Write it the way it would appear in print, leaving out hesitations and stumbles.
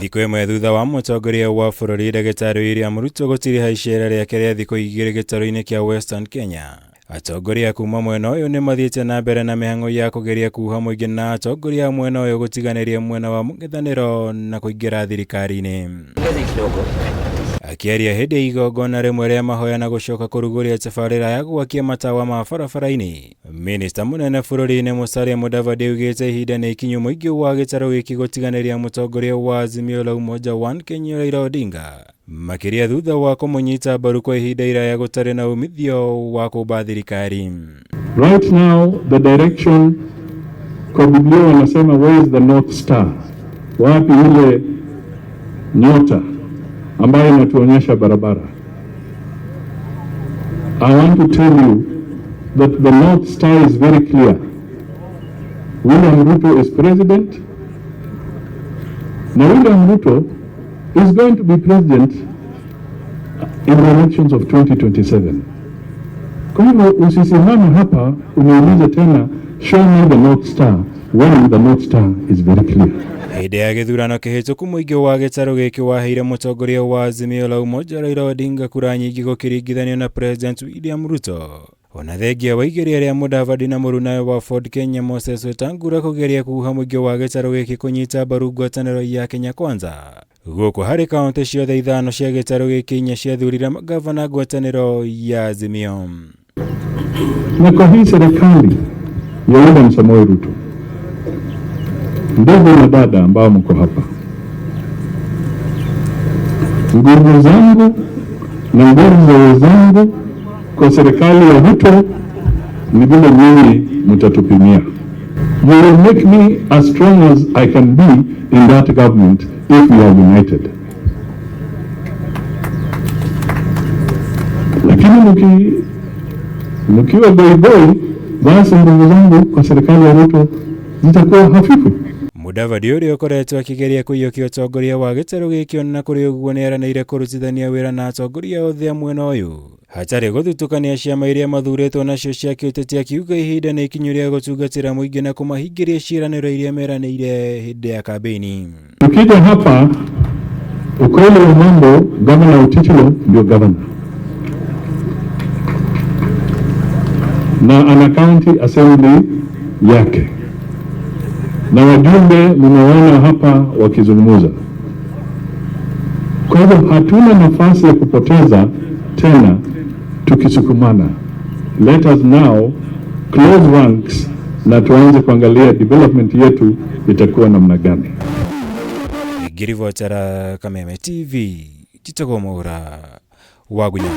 Thikũ ĩmwe thutha wa mũtongoria wa bũrũri ndagĩtarĩ William Ruto gũtiriha icera rĩake rĩa thikũ igĩrĩ gĩtarũ-inĩ kĩa Western Kenya, atongoria kuma mwena ũyũ nĩ mathiĩte na mbere na mĩhang'o ya kũgeria kuha mũingĩ na atongoria a mwena ũyũ gũtiganĩria mwena wa mũng'ethanĩro na kũingĩra thirikari-inĩ. Akĩaria hĩndĩ ya igongona rĩmwe rĩa mahoya na gũcoka kũrugũria tabarĩra ya gwakia matawa ma barabara-inĩ, Minista mũnene bũrũri-inĩ Musalia Mudavadi augĩte ihinda nĩ ikinyu mũingĩ wa gĩtarũ gĩkĩ gũtiganĩria mũtongoria wa Azimio la Umoja One Kenya Raila Odinga, makĩria thutha wa kũmũnyita mbaru kwa ihinda iraya gũtarĩ na umithio wa kũmba thirikari. Right now the direction kwa Biblia wanasema where is the North Star? Wapi ile nyota ambayo inatuonyesha barabara? I want to tell you that the North Star is very clear. William Ruto is president. Na William Ruto is going to be president in the elections of 2027. Kwa hivyo usisimame hapa uniulize tena show me the North Star when the North Star is very clear. Hĩndĩ ya gĩthurano kĩhĩtũku mũingĩ wa gĩtarũ gĩkĩ waheire mũtongoria wa Azimio la Umoja Raila Odinga kura nyingĩ gũkĩringithanio na President William Ruto. Ona thengia wa igeria rĩa Mudavadi na mũrunawe wa Ford Kenya Moses Wetangula kũgeria kuha mũingĩ wa gĩtarũ gĩkĩ kũnyita mbaru ngwatanĩro ya Kenya Kwanza. Gũkũ harĩ kaunti ciothe ithano cia gĩtarũ gĩkĩ inya ciathurire magavana ngwatanĩro ya Azimio. Na kwa hii serikali ya William Samoei Ruto, ndugu na dada ambao mko hapa, nguvu zangu na nguvu za wenzangu kwa serikali ya Ruto ni vile nyinyi mtatupimia. You will make me as strong as I can be in that government if we are united. Lakini mkiwa goigoi, basi nguvu zangu kwa serikali ya Ruto zitakuwa hafifu. Mudavadi ũrĩa ũkoretwo akĩgeria kũiyũkia ũtongoria wa gĩtarũ gĩkĩ ona kũrĩ ũguo nĩeranĩire kũrutithania wĩra na atongoria othe a mwena ũyũ hatarĩ gũthutũkania ciama iria mathurĩtwo nacio cia kĩũteti, akiuga ihinda nĩ ikinyu rĩa gũtungatĩra mũingĩ na kũmahingĩria ciĩranĩro iria meranĩire hĩndĩ ya kambĩini. Tukija hapa, ukweli wa mambo, Gavana Ottichilo ndio gavana na ana county assembly yake na wajumbe mmeona hapa wakizungumza. Kwa hivyo hatuna nafasi ya kupoteza tena tukisukumana. Let us now close ranks na tuanze kuangalia development yetu itakuwa namna gani. Ngiribotera Kameme TV, Njĩtagwo Mwaura wa Gunya.